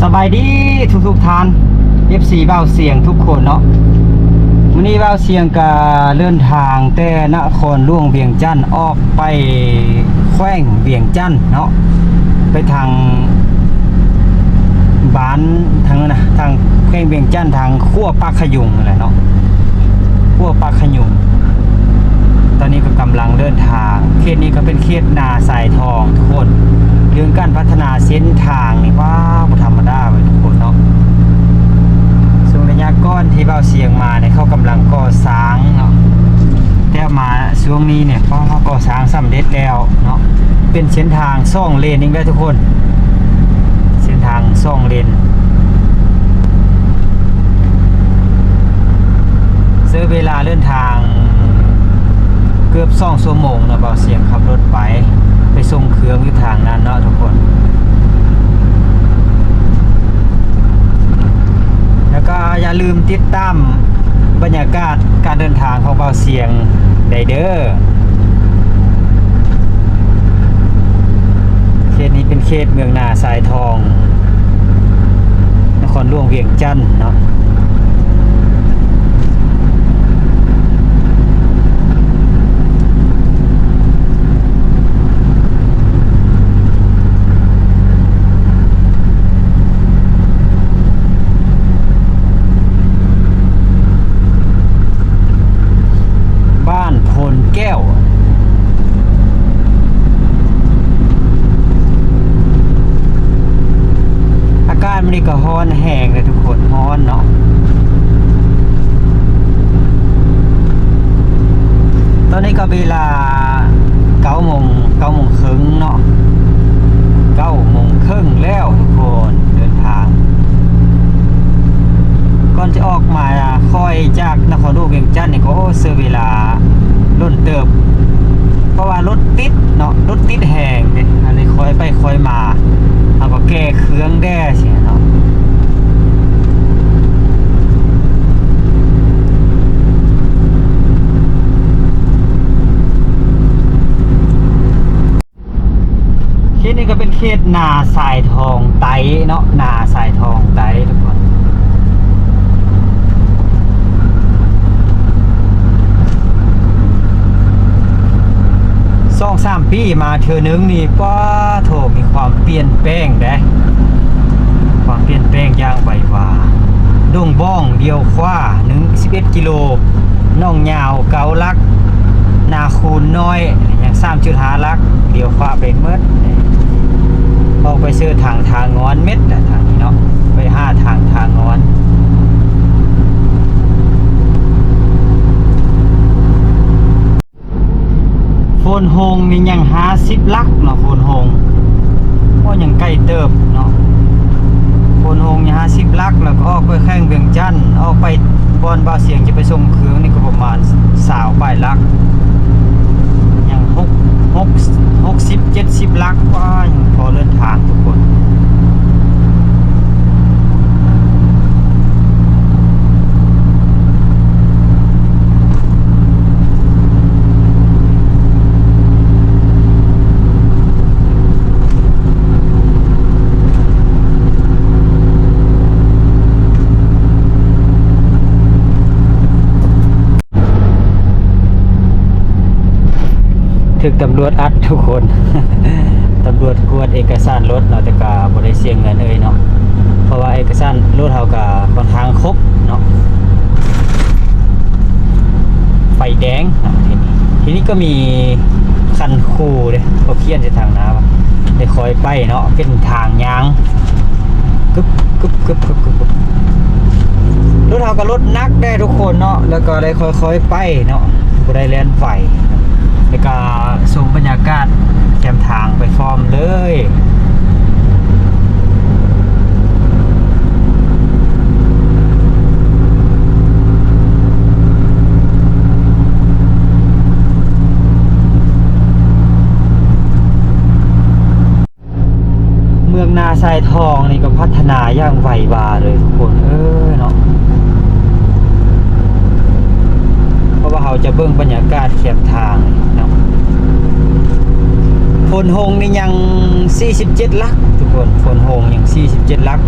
ສະບາຍດີທຸກໆທ່ານ ເອັຟຊີ ບ່າວສຽງທຸກຄົນເນາະ. ມື້ນີ້ບ່າວສຽງກະເດີນທາງແຕ່ນະຄອນຫຼວງວຽງຈັນ ອອກໄປແຂວງວຽງຈັນເນາະ ໄປທາງບ້ານ ທາງນັ້ນນະ ທາງແຂວງວຽງຈັນ ທາງຂົວປາກຂະຍຸງນັ້ນແຫຼະເນາະ ຂົວປາກຂະຍຸງ. ຕອນນີ້ກໍກຳລັງເດີນທາງ ເຂດນີ້ກໍເປັນເຂດນາຊາຍທອງທຸກຄົນ. ເລື່ອງການພັດທະນາເສັ້ນທາງນີ້ ວ້າ ບໍ່ທຳມະດາເວີຍທຸກຄົນເນາະ. ຊ່ວງໄລຍະກ່ອນທີ່ບ່າວສຽງມານີ້ ເຂົາກຳລັງກໍ່ສ້າງເນາະ ແຕ່ມາຊ່ວງນີ້ນີ້ ກໍກໍ່ສ້າງສຳເລັດແລ້ວເນາະ. ເປັນເສັ້ນທາງສອງເລນອີກແລ້ວທຸກຄົນ ເສັ້ນທາງສອງເລນ. ໃຊ້ເວລາເດີນທາງເກືອບສອງຊົ່ວໂມງເນາະ ບ່າວສຽງຂັບລົດໄປ ໄປສົ່ງເຄື່ອງຢູ່ທາງນັ້ນເນາະທຸກຄົນ. ແລ້ວກໍຢ່າລືມຕິດຕາມບັນຍາກາດການເດີນທາງຂອງບ່າວສຽງໄດ້ເດີ. ເຂດນີ້ເປັນເຂດເມືອງນາຊາຍທອງ ນະຄອນຫຼວງວຽງຈັນເນາະ. ບ້ານໂພນແກ້ວ. ອາກາດມື້ນີ້ກໍຮ້ອນແຮງເລີຍທຸກຄົນ ຮ້ອນເນາະ. ຕອນນີ້ກໍເວລາເກົ້າໂມງ ເກົ້າໂມງເຄິ່ງເນາະ ເກົ້າໂມງເຄິ່ງແລ້ວທຸກຄົນ ເດີນທາງ. ກ່ອນຈະອອກມາ ຂ້ອຍຈາກນະຄອນຫຼວງວຽງຈັນນີ້ກໍ ໂອ້ ໃຊ້ເວລາດົນເຕີບ ເພາະວ່າລົດຕິດເນາະ ລົດຕິດແຮງເດ້ ອັນນີ້ຄ່ອຍໄປຄ່ອຍມາ ເຮົາກໍແກ່ເຄື່ອງແດ່ຊີ້ນະເນາະ. ເຂດນີ້ກໍເປັນເຂດນາຊາຍທອງໃຕ້ເນາະ ນາຊາຍທອງໃຕ້ທຸກຄົນ. ສອງສາມປີມາເທື່ອໜຶ່ງນີ້ ປາໂທ້ ມີຄວາມປ່ຽນແປງເດ້ ຄວາມປ່ຽນແປງຢ່າງໄວວາ. ດົງບ້ອງ ລ້ຽວຂວາ ໜຶ່ງ ສິບເອັດກິໂລ ໜອງຍາວ ເກົ້າຫຼັກ ນາຄູນນ້ອຍ ຍັງ ສາມຈຸດຫ້າຫຼັກ ລ້ຽວຂວາໄປໝົດ ອອກໄປເສີດທາງທ່າງ່ອນເມັດ ທາງນີ້ເນາະ ໄປຫາທາງທ່າງ່ອນ. ໂພນໂຮງນີ້ຍັງຫ້າສິບຫຼັກເນາະ ໂພນໂຮງ ໂອ້ ຍັງໄກເຕີບເນາະ. ໂພນໂຮງຍັງຫ້າສິບຫຼັກ ແລ້ວກໍອອກໄປແຂວງວຽງຈັນ ອອກໄປບ່ອນບ່າວສຽງຈະໄປສົ່ງເຄື່ອງນີ້ກໍປະມານຊາວປາຍຫຼັກ ຍັງຫົກ ຫົກ ຫົກສິບ ເຈັດສິບຫຼັກ ກວ່າ ຍັງພໍເດີນທາງທຸກຄົນ. ຖືກຕຳຫຼວດອັດທຸກຄົນ ຕຳຫຼວດກວດເອກະສານລົດເນາະ ແຕ່ກະບໍ່ໄດ້ເສຍເງິນເອີຍເນາະ ເພາະວ່າເອກະສານລົດເຮົາກະຄ່ອນຂ້າງຄົບເນາະ. ໄຟແດງເນາະ ທີນີ້ ທີນີ້ກໍມີຄັນຄູເດ້ ເຂົາຂຽນໃສ່ທາງໜ້າວ່າ ໄດ້ຄ່ອຍໄປເນາະ ເປັນທາງຍ່າງ ກຶບ ກຶບ ກຶບ ກຶບ ກຶບ ກຶບ. ລົດເຮົາກໍລົດໜັກແດ່ທຸກຄົນເນາະ ແລ້ວກໍໄດ້ຄ່ອຍໆໄປເນາະ ບໍ່ໄດ້ແລ່ນໄວ ແລ້ວກໍຊົມບັນຍາກາດແຄມທາງໄປພ້ອມເລີຍ. ເມືອງນາຊາຍທອງນີ້ກໍພັດທະນາຢ່າງໄວວາເລີຍທຸກຄົນເອີຍເນາະ ເພາະວ່າເຮົາຈະເບິ່ງບັນຍາກາດແຄມທາງເນາະ. ໂພນໂຮງນີ້ຍັງສີ່ສິບເຈັດຫຼັກທຸກຄົນ ໂພນໂຮງຍັງສີ່ສິບເຈັດຫຼັກ.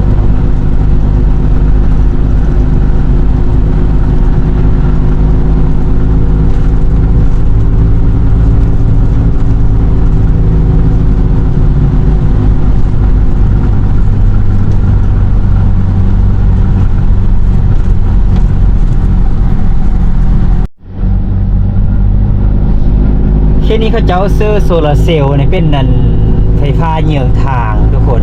ເຂດນີ້ເຂົາເຈົ້າເຊີໂຊລາເຊວນີ້ເປັນອັນໄຟຟ້າເຍືອງທາງທຸກຄົນ.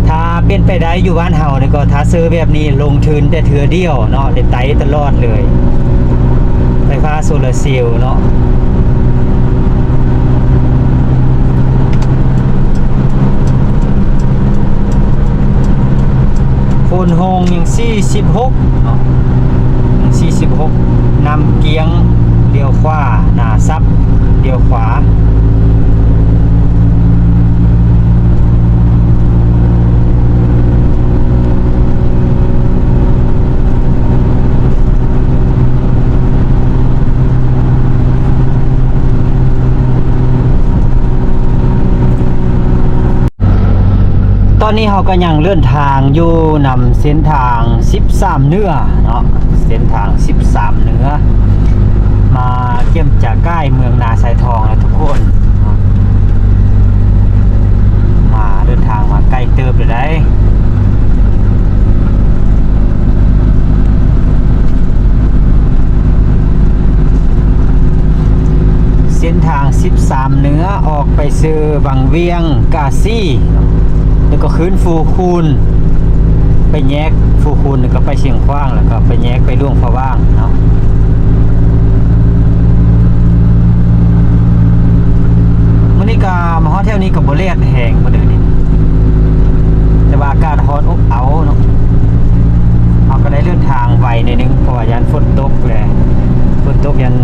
ຖ້າເປັນໄປໄດ້ຢູ່ບ້ານເຮົານີ້ກໍ ຖ້າເຊີແບບນີ້ລົງທຶນແຕ່ເທື່ອດຽວເນາະ ໄດ້ໄຕ້ຕະຫຼອດເລີຍ ໄຟຟ້າໂຊລາເຊວເນາະ. ໂພນໂຮງຍັງສີ່ສິບຫົກເນາະ ຍັງສີ່ສິບຫົກ ນຳກຽງ ລ້ຽວຂວາ ໜ້າຊັບ ລ້ຽວຂວາ. ຕອນນີ້ເຮົາກໍຍັງເດີນທາງຢູ່ນຳເສັ້ນທາງສິບສາມເໜືອເນາະ ເສັ້ນທາງສິບສາມເໜືອ ມາກຽມຈະໃກ້ເມືອງນາຊາຍທອງແລ້ວທຸກຄົນ. ມາເດີນທາງມາໃກ້ເຕີບແລ້ວໃດ໋. ເສັ້ນທາງສິບສາມເໜືອ ອອກໄປເຊີວັງວຽງ ກາຊີ ແລ້ວກໍຂຶ້ນພູຄູນ ໄປແຍກພູຄູນ ແລ້ວກໍໄປຊຽງຂວາງ ແລ້ວກໍໄປແຍກໄປຫຼວງພະບາງເນາະ. ມື້ນີ້ກໍມາຮອດແຖວນີ້ກໍບໍ່ແດດແຮງປານໃດນີ້ ແຕ່ວ່າອາກາດຮ້ອນອົບເອົາເນາະ. ເຮົາກໍໄດ້ເດີນທາງໄວໜ້ອຍໜຶ່ງ ເພາະວ່າຢ້ານຝົນຕົກແຫຼະ ຝົນຕົກຢ້ານ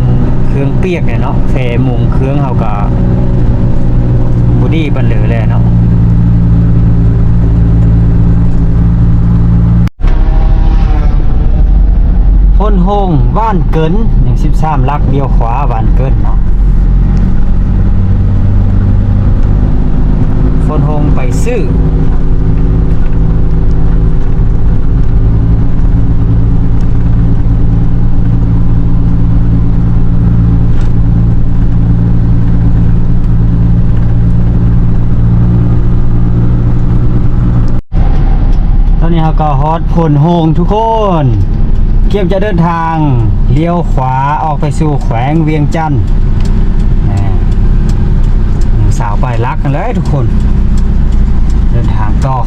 ເຄື່ອງປຽກແຫຼະເນາະ ແຟມຸງເຄື່ອງເຮົາກໍບໍ່ດີປານໃດແຫຼະເນາະ. ໂພນໂຮງ ບ້ານເກີນ ຍັງສິບສາມຫຼັກ ລ້ຽວຂວາບ້ານເກີນເນາະ ໂພນໂຮງໄປຊື່. ຕອນນີ້ເຮົາກໍຮອດໂພນໂຮງທຸກຄົນ ກຽມຈະເດີນທາງລ້ຽວຂວາອອກໄປສູ່ແຂວງວຽງຈັນ. ຊາວປາຍຫຼັກຫັ້ນແຫຼະທຸກຄົນ ເດີນທາງຕໍ່.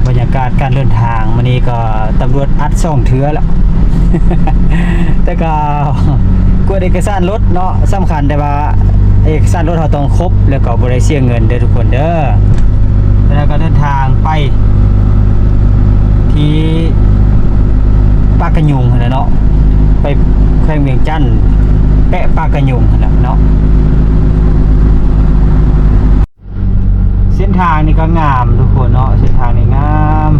ບັນຍາກາດການເດີນທາງມື້ນີ້ກໍຕຳຫຼວດອັດສອງເທື່ອແລ້ວ ແຕ່ກໍກວດເອກະສານລົດເນາະ ສຳຄັນ ແຕ່ວ່າເອກະສານລົດເຮົາຕ້ອງຄົບ ແລ້ວກໍບໍ່ໄດ້ເສຍເງິນເດີທຸກຄົນເດີ. ແລ້ວກໍເດີນທາງໄປທີ່ປາກກະຍຸງຫັ້ນແຫຼະເນາະ ໄປແຂວງວຽງຈັນ ແປະປາກກະຍຸງຫັ້ນແຫຼະເນາະ. ເສັ້ນທາງນີ້ກໍງາມທຸກຄົນເນາະ ເສັ້ນທາງນີ້ງາມ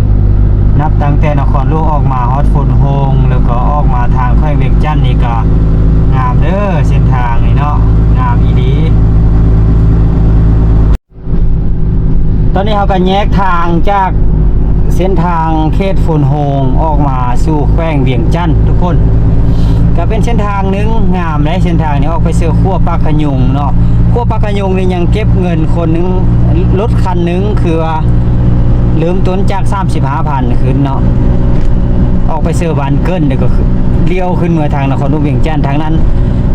ນັບຕັ້ງແຕ່ນະຄອນຫຼວງອອກມາຮອດໂພນໂຮງ ແລ້ວກໍອອກມາທາງແຂວງວຽງຈັນນີ້ກໍງາມເດີ ເສັ້ນທາງນີ້ເນາະ ງາມອີ່ຫຼີ. ຕອນນີ້ເຮົາກໍແຍກທາງຈາກເສັ້ນທາງເຂດໂພນໂຮງອອກມາສູ່ແຂວງວຽງຈັນທຸກຄົນ ກໍເປັນເສັ້ນທາງໜຶ່ງງາມເດ້ ເສັ້ນທາງນີ້ອອກໄປເຊິ່ງຂົວປາກກະຍຸງເນາະ. ຂົວປາກກະຍຸງນີ້ຍັງເກັບເງິນຄົນໜຶ່ງ ລົດຄັນໜຶ່ງ ຄືວ່າເລີ່ມຕົ້ນຈາກສາມສິບຫ້າພັນຂຶ້ນເນາະ ອອກໄປເຊີບ້ານເກີນ ແລ້ວກໍຄືລ້ຽວຂຶ້ນເມືອທາງນະຄອນຫຼວງວຽງຈັນ. ທາງນັ້ນ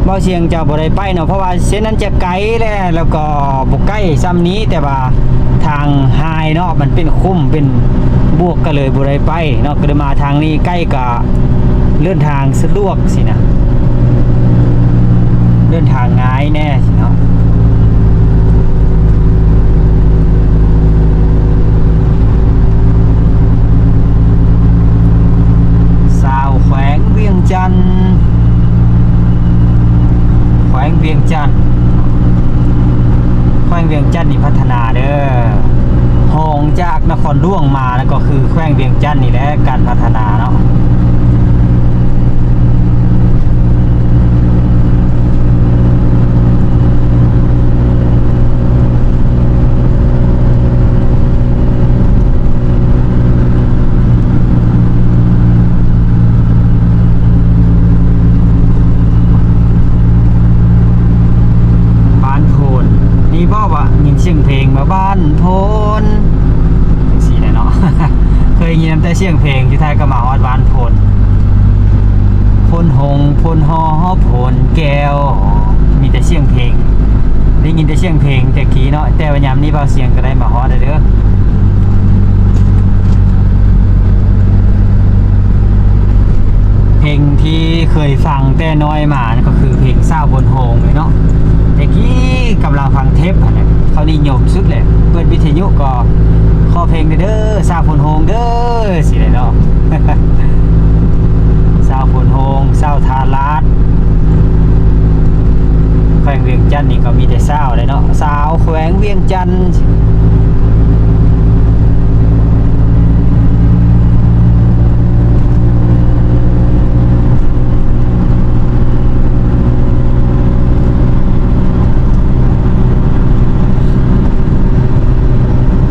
ເວົ້າສຽງຈະບໍ່ໄດ້ໄປເນາະ ເພາະວ່າເສັ້ນນັ້ນຈະໄກແຫຼະ ແລ້ວກໍບໍ່ໃກ້ສ່ຳນີ້ ແຕ່ວ່າທາງຮ້າຍເນາະ ມັນເປັນຂຸມເປັນບວກ ກໍເລີຍບໍ່ໄດ້ໄປເນາະ ກໍເລີຍມາທາງນີ້ໃກ້ ກໍເດີນທາງສະດວກຊີ້ນະ ເດີນທາງງ່າຍແດ່ຊີ້ເນາະ. ຊາວແຂວງວຽງຈັນ ແຂວງວຽງຈັນ ແຂວງວຽງຈັນນີ້ພັດທະນາເດີ ຮອງຈາກນະຄອນຫຼວງມາ ແລ້ວກໍຄືແຂວງວຽງຈັນນີ້ແຫຼະ ການພັດທະນາເນາະ. ບ້ານໂພນ ຈັ່ງຊີ້ແຫຼະເນາະ. ເຄີຍໄດ້ຍິນນຳແຕ່ສຽງເພງ ຢູ່ໄທກໍມາຮອດບ້ານໂພນ ໂພນຫົງ ໂພນຫໍ່ ໂພນແກ້ວ ມີແຕ່ສຽງເພງ ໄດ້ຍິນແຕ່ສຽງເພງແຕ່ກີ້ເນາະ. ແຕ່ວ່າຍາມນີ້ບ່າວຊຽງກໍໄດ້ມາຮອດແລ້ວເດີ້. ເພງທີ່ເຄີຍຟັງແຕ່ນ້ອຍມາກໍຄືເພງສາວໂພນໂຮງເລີຍເນາະ. ແຕ່ກີ້ກຳລັງຟັງເທບຫັ້ນແຫຼະ ເຂົານິຍົມສຸດແຫຼະ. ເປີດວິທະຍຸກໍຂໍເພງແດ່ເດີ້ ສາວໂພນໂຮງເດີ້ ຊີ້ແຫຼະເນາະ. ສາວໂພນໂຮງ ສາວທ່າລາດ ແຂວງວຽງຈັນນີ້ກໍມີແຕ່ສາວເດ້ເນາະ ສາວແຂວງວຽງຈັນ.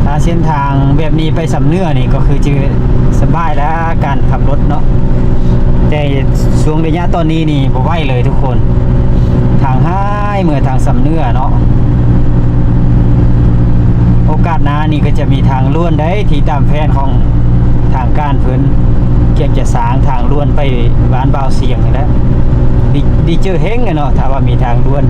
ຖ້າເສັ້ນທາງແບບນີ້ໄປຊຳເໜືອນີ້ ກໍຄືຈະສະບາຍແລ້ວ ການຂັບລົດເນາະ. ແຕ່ຊ່ວງໄລຍະຕອນນີ້ນີ້ບໍ່ໄຫວເລີຍທຸກຄົນ ທາງຮ້າຍເມືອທາງຊຳເໜືອເນາະ. ໂອກາດໜ້ານີ້ກໍຈະມີທາງດ່ວນໃດທີ່ຕາມແຜນຂອງທາງການເພິ່ນ ກຽມຈະສ້າງທາງດ່ວນໄປບ້ານບ່າວຊຽງນີ້ແຫຼະ. ດີ ດີເຈີເຮັງແຫຼະເນາະ ຖ້າວ່າມີທາງດ່ວນ.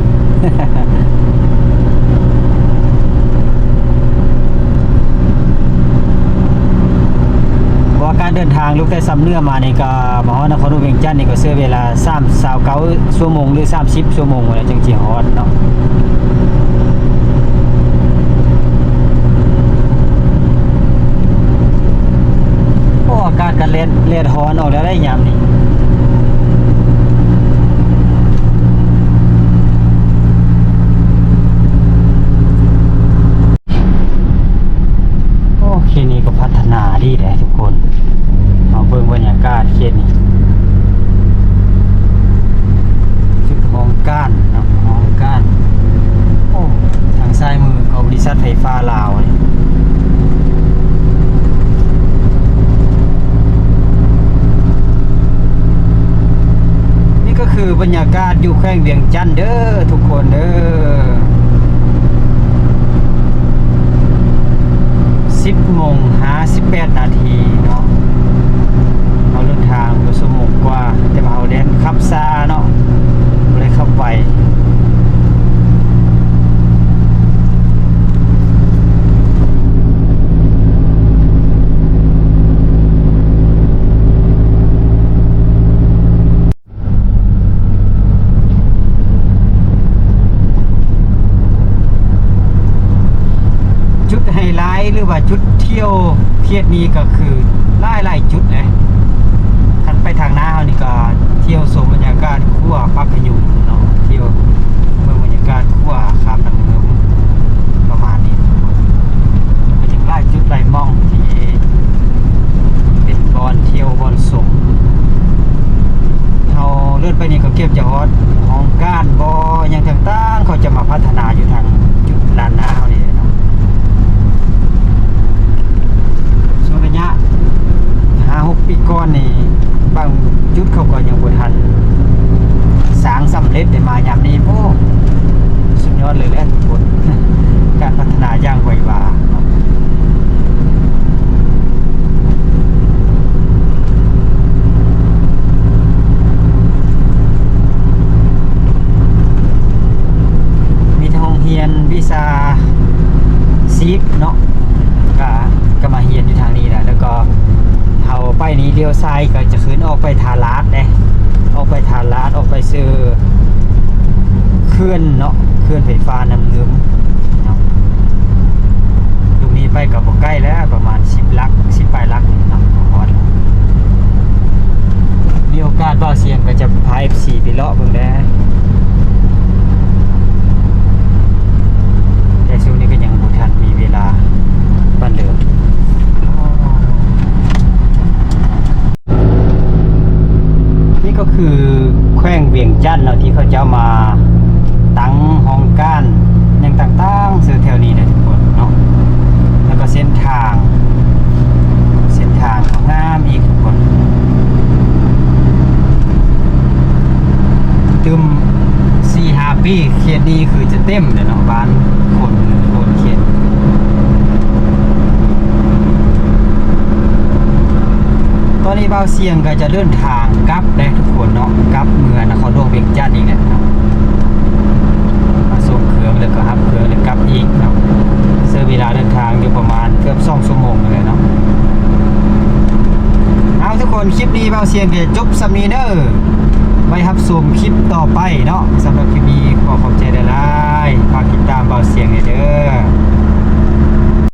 ເພາະວ່າການເດີນທາງລຸກແຕ່ຊຳເໜືອມານີ້ ກໍມາຮອດນະຄອນຫຼວງວຽງຈັນນີ້ ກໍໃຊ້ເວລາສາມ ຊາວເກົ້າຊົ່ວໂມງ ຫຼື ສາມສິບຊົ່ວໂມງພຸ້ນແຫຼະ ຈຶ່ງຊິຮອດເນາະ. ໂອ້ ອາກາດກໍແດດ ແດດຮ້ອນອອກແລ້ວໄດ໋ຍາມນີ້. ໂອ້ ເຂດນີ້ກໍພັດທະນາດີເດ້ທຸກຄົນ. ມາເບິ່ງບັນຍາກາດເຂດນີ້ ຈຸດຫ້ອງການເນາະ ຫ້ອງການ. ໂອ້ ທາງຊ້າຍມືກໍບໍລິສັດໄຟຟ້າລາວນີ້. ນີ້ກໍຄືບັນຍາກາດຢູ່ແຂວງວຽງຈັນເດີ້ທຸກຄົນເດີ້. ສິບໂມງຫ້າສິບແປດນາທີເນາະ. ເຮົາເດີນທາງຢູ່ຊົ່ວໂມງກວ່າ ແຕ່ວ່າເຮົາແລ່ນຂັບຊ້າເນາະ ບໍ່ໄດ້ຂັບໄວ. ຈຸດໄຮໄລ ຫຼືວ່າຈຸດທ່ຽວເຂດນີ້ກໍຄືຫຼາຍໆຈຸດເລີຍ. ຄັນໄປທາງໜ້າເຮົານີ້ກໍທ່ຽວຊົມບັນຍາກາດຂົວປາກກະຍຸງເນາະ ທ່ຽວເບິ່ງບັນຍາກາດຂົວຂ້າມນ້ຳງື່ມ ປະມານນີ້. ກໍຍັງຫຼາຍຈຸດຫຼາຍໝ່ອງທີ່ເປັນບ່ອນທ່ຽວບ່ອນຊົມ. ເຮົາເລີດໄປນີ້ກໍເກືອບຈະຮອດຫ້ອງການບໍ່ ຫຍັງຕ່າງໆ ເຂົາຈະມາພັດທະນາຢູ່ທາງຈຸດດ້ານໜ້າເຮົານີ້ເນາະ. ຊ່ວງໄລຍະຫ້າຫົກປີກ່ອນນີ້ ບາງຈຸດເຂົາກໍຍັງບໍ່ທັນສ້າງສຳເລັດເດ້. ມາຍາມນີ້ ໂອ້ ສຸດຍອດເລີຍແຫຼະທຸກຄົນ ການພັດທະນາຢ່າງໄວວາເນາະ. ມີທັງໂຮງຮຽນວິຊາຊີບເນາະ ກະ ກະມາຮຽນຢູ່ທາງນີ້ແຫຼະ. ແລ້ວກໍເຮົາໄປນີ້ລ້ຽວຊ້າຍກໍຈະຂຶ້ນອອກໄປທ່າລາດເດ້ ອອກໄປທ່າລາດ ອອກໄປຊື່ເຂື່ອນເນາະ ເຂື່ອນໄຟຟ້ານ້ຳງື່ມເນາະ. ລູກນີ້ໄປກໍບໍ່ໄກແລ້ວ ປະມານສິບຫຼັກ ສິບປາຍຫຼັກນີ້ເນາະ ກໍຮອດແລ້ວ. ມີໂອກາດບ່າວຊຽງກໍຈະພາເອັຟຊີໄປເລາະເບິ່ງແດ່ ແຕ່ຊ່ວງນີ້ກໍຍັງບໍ່ທັນມີເວລາປານໃດ. ນີ້ກໍຄືແຂວງວຽງຈັນເນາະ ທີ່ເຂົາເຈົ້າມາຕັ້ງຫ້ອງການຫຍັງຕ່າງໆ ເຊິ່ງແຖວນີ້ແຫຼະທຸກຄົນເນາະ. ແລ້ວກໍເສັ້ນທາງ ເສັ້ນທາງກໍງາມອີກທຸກຄົນ. ຕື່ມສີ່ຫ້າປີ ເຂດນີ້ຄືຈະເຕັມແລ້ວເນາະ ບ້ານຄົນ ຄົນເຂດ ຕອນນີ້ບ່າວຊຽງກໍຈະເດີນທາງກັບເດ້ທຸກຄົນເນາະ ກັບເມືອນະຄອນຫຼວງວຽງຈັນອີກແລ້ວເນາະ ມາສົ່ງເຄື່ອງແລ້ວກໍຮັບເຄື່ອງແລ້ວກັບອີກເນາະ ໃຊ້ເວລາເດີນທາງຢູ່ປະມານເກືອບສອງຊົ່ວໂມງນີ້ແຫຼະເນາະ. ເອົາທຸກຄົນ ຄລິບນີ້ບ່າວຊຽງກໍຈະຈົບສ່ຳນີ້ເດີ ໄວ້ຮັບຊົມຄລິບຕໍ່ໄປເນາະ. ສຳລັບຄລິບນີ້ຂໍຂອບໃຈຫຼາຍໆ ຝາກຕິດຕາມບ່າວຊຽງແດ່ເດີ.